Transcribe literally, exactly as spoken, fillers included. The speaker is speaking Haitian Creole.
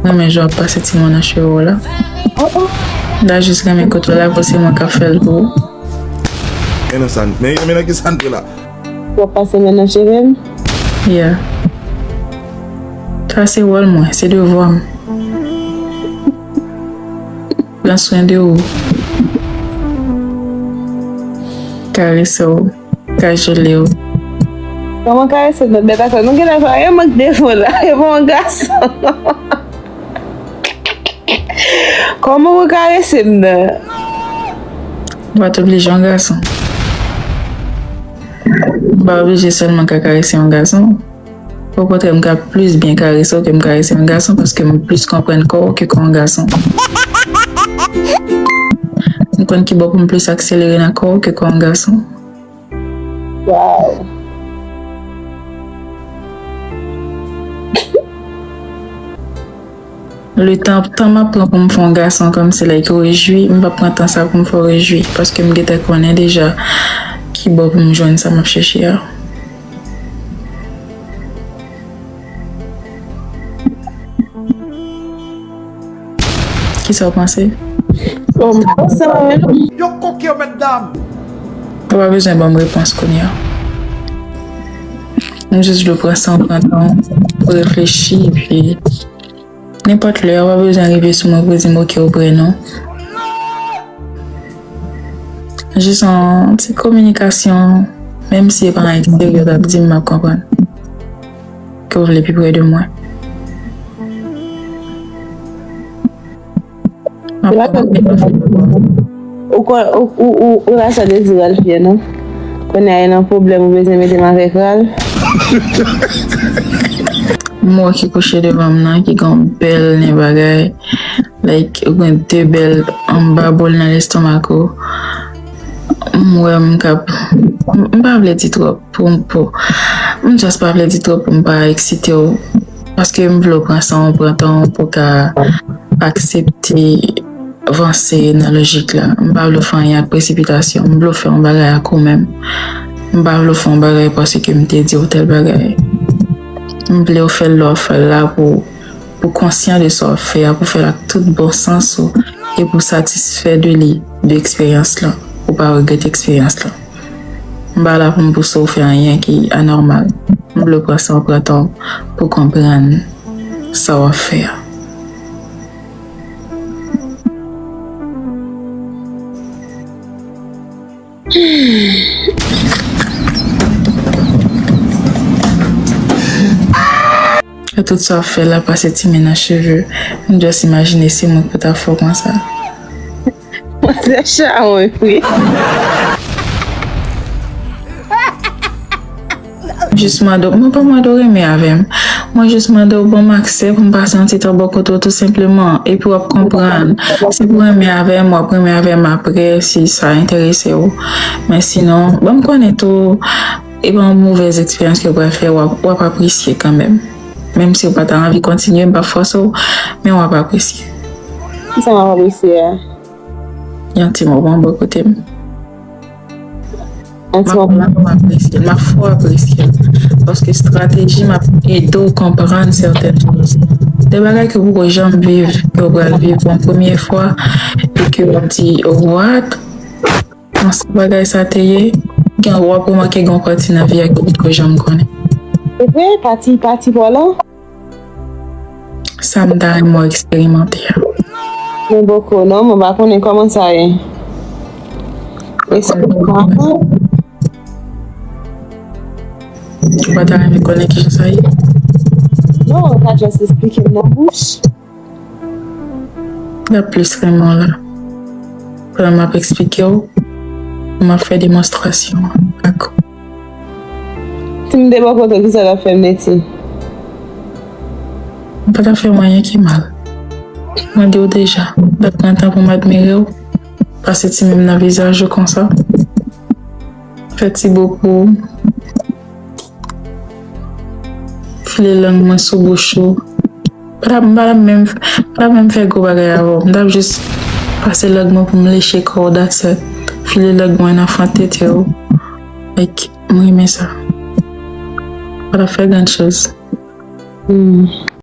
renmen jan w ap pase ti men w nan cheve w la. M ta jis renmen kote w la, pou se mwen k ap fè l pou ou. Men nan sa, men, men nan ki sa n te la? W ap pase men nan cheve m? Yeah. Sa se wòl mwen, se devwa m. Pran swen de ou. Karese w. Kajole w. Kòman karese m nan bèt atò? Nou genlè fè yon mank defo la. E pa yon gason. Kòman pou karese m nan? Ou pa t oblije yon gason. Ou pa oblije sèlman ka karese yon gason. Okontrè, m ka plis byen karese w ke m karese yon gason, paske m plis konprann kò w ke kò yon gason. M konn ki bò pou m plis akselere nan kò w ke kò yon gason. Wow. Le tan, tan m ap pran pou m fè yon gason kòmsi like rejwi, m p ap pran tan sa pou m fè w rejwi, paske m gentan konnen deja ki bò pou m jwenn sa m ap chèche a. Kisa w panse? Bon, m panse mwen menm. Yo koke yo, mèt dam! Ou pa bezwen ban m repons kounye a. M jis vle w pran san w pran tan w pou reflechi, epi nenpòt lè, ou pa bezwen rive sou mwen pou di m, "Oke, ou prè," non. Jis yon ti kominikasyon, menm si e pa yon eksterye w t ap di m, m ap konprann ke w vle pi prè de mwen. M ap konprann ke w vle pi prè. Ou kon, ou, ou, ou, ou pa sa dezi Ralph ye, non? Kounye a, e nan pwoblèm ou bezwen mete m avèk Ralph? M wè ki kouche devan m nan, ki gen yon bèl nen bagay. Like, ou gen de bèl anba bòl nan lestomak ou. M wè m k ap, m, m pa vle di twòp pou, pou, m just pa vle di twòp pou m pa eksite w. Paske m vle w pran san w pran tan w pou w ka aksepte vanse nan lojik la. M pa vle w fè anyen ak presipitasyon. M vle w fè yon bagay ak ou menm. M pa vle w fè yon bagay paske m te di w tèl bagay. M vle w fè l lè w ap fè l la pou, pou konsyan de sa w ap fè a, pou fè l ak tout bon sans ou, e pou satisfè de li, de eksperyans lan, pou pa regrèt eksperyans lan. M pa la pou m pouse w fè anyen ki anòmal. M vle w pran san w pran tan w pou konprann sa w ap fè a. Fè tout sa w ap fè la, pase ti men nan cheve. M just imajine se mwen ki pou ta fè w konsa. Manzè chawony wi. Jis mande w, mwen pa mande w renmen avè m. Mwen jis mande w ban m aksè pou m pase yon ti tan bò kote w tou senpleman. Epi w ap konprann. Si pou renmen avè m, w ap renmen avè m aprè, si sa enterese w. Men sinon, ban m konnen tou, e pa yon movèz eksperyans ke w pral fè, w ap, w ap apresye kanmenm. Menm si w pa ta anvi kontinye, m p ap fòse w, men w ap apresye. Kisa m ap apresye a? Yon ti moman bò kote m. Yon ti moman. M ap apresye l, m ap fò apresye l. Paske estrateji m ap ede w konprann sèten choz. De bagay ke w poko janm viv, ke w pral viv pou yon premye fwa, e ke w ap di, "What?" Konsa bagay sa te ye, gen w ap remake gen yon pati nan vi a ke w poko janm konnen. Se vre, pati, pati pa w lan? Sa m ta renmen w eksperimante a. Mwen poko non, mwen pa konnen kòman sa ye. Esplike m ankò. Ou pa ta renmen konnen kijan sa ye? Non, ou ka just esplike m nan bouch. M ap plis renmen w la. Pandan m ap eksplike w, m ap fè demonstrasyon ak ou. Si m te bò kote w, kisa w t ap fè m, Netty? M pa t ap fè w anyen ki mal. Mwen di w deja, m t ap pran tan pou m admire w, pase ti men m nan vizaj ou konsa, fè ti bo pou ou, file lang mwen sou bouch ou. Pa t ap, m pa t ap menm, pa t ap menm fè gwo bagay avè w. M t ap jis pase lang mwen pou m leche kò w, that's it. File lang mwen nan fon tete w. Like, m renmen sa. Pa t ap fè grann choz. Hmm.